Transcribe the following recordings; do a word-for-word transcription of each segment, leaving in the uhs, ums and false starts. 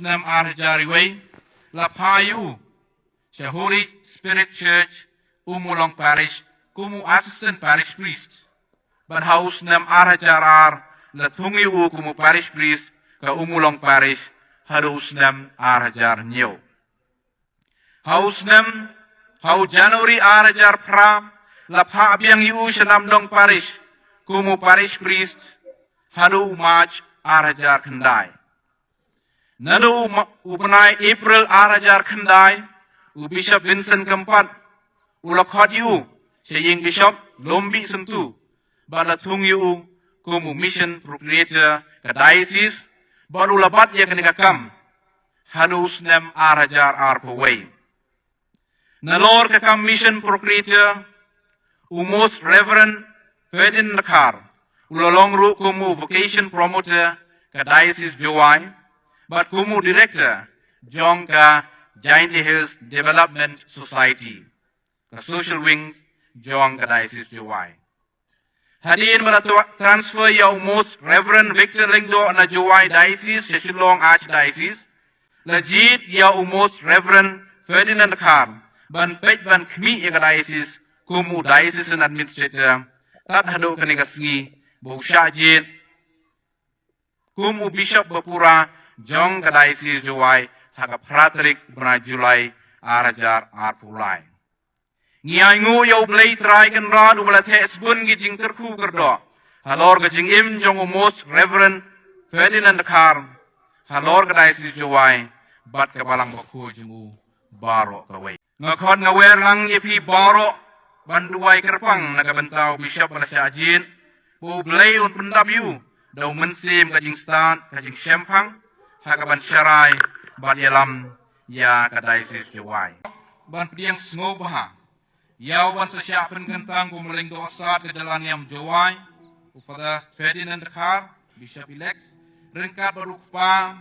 Snem ar hajar wei la phah ïa u sha Holy Spirit Church, Ummulong Parish, kum u Assistant Parish Priest. Bad ha u snem ar hajar ar la thung ïa u kum u Parish Priest ka Ummulong Parish haduh u snem ar hajar hynñiew. Ha u snem, ha u January ar hajar phra la phah biang ïa u sha Namdong Parish kum u Parish Priest haduh u March ar hajar khyndai. Naduh u ma-, u bnai April ar hajar khyndai, u Bishop Vincent Kympat u la khot ïa u sha ïing Bishop Lumbih Syntu bad la thung ïa u kum u Mission Procurator ka Diocese bad u la bat ïa kane ka kam haduh u snem ar hajar arphew wei. Nalor ka kam Mission Procurator, u Most Reverend Ferdinand Dkhar u la long ruh kum u Vocation Promoter ka Diocese Jowai bad kum u Director jong ka Jaintia Hills Development Society, ka Social Wing jong ka Diocese Jowai. Hadien ba la tra-, transfer ïa u Most Reverend Victor Lyngdoh na Jowai Diocese sha Shillong Archdiocese, la jied ïa u Most Reverend Ferdinand Dkhar ban peit ban khmih ïa ka diocese kum u Diocesan Administrator tad haduh kane ka sngi ba u shah jied kum u Bishop bapura jong ka Diocese Jowai ha ka phra tarik bnai July ar hajar arphew lai. Ngi ainguh ïa U Blei Trai Kynrad uba la theh sbun ki jingkyrkhu kyrdoh halor ka jingim jong u Most Reverend Ferdinand Dkhar halor ka Diocese Jowai bad ka Balang Bakhuid jong u baroh kawei. Nga khot nga wer lang ïa phi baroh ban duwai kyrpang na ka bynta u Bishop ba la shah jied, ba U Blei un pyndap ïa u da u mynsiem ka jingstad ka jingshemphang ha kaban sharai bad ïalam ïa ka Diocese Jowai. Ban pdiang sngewbha ïa u ban sa shah pynkyntang kum u Lyngdoh Sad ka jylla niam Jowai, u Father Ferdinand Dkhar, Bishop Elect, ryngkat bad u kpa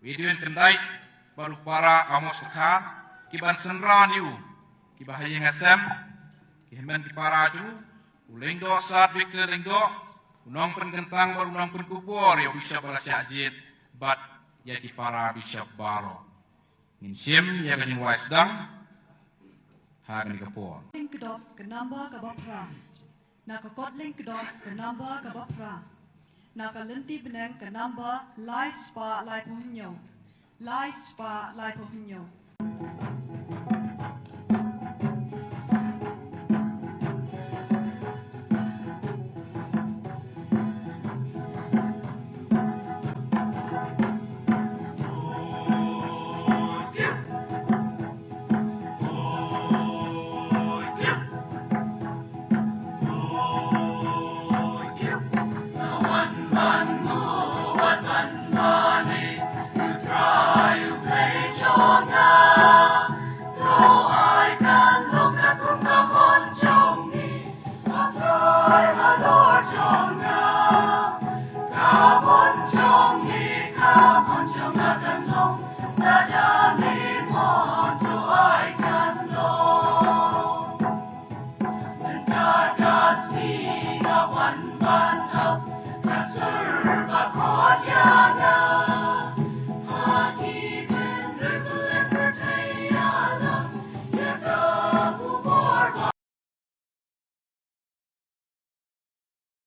Edwin Kyndait bad u para Amos Dkhar, ki ban synran ïa u, kiba ha ïing ha sem, ki hynmen ki para jong u, u Lyngdoh Sad Victor Lyngdoh, u nongpynkyntang bad u nongpynkupbor ïa u Bishop ba la shah jied bad ïa ki para Bishop baroh. Ngin shim ïa ka jingduwai sdang ha kane ka por. Lyngdoh ka number kaba phra. Na ka kot lyngdoh ka number kaba phra. Na ka lynti bneng ka number lai spah laiphew hynñiew. Lai spah laiphew hynñiew.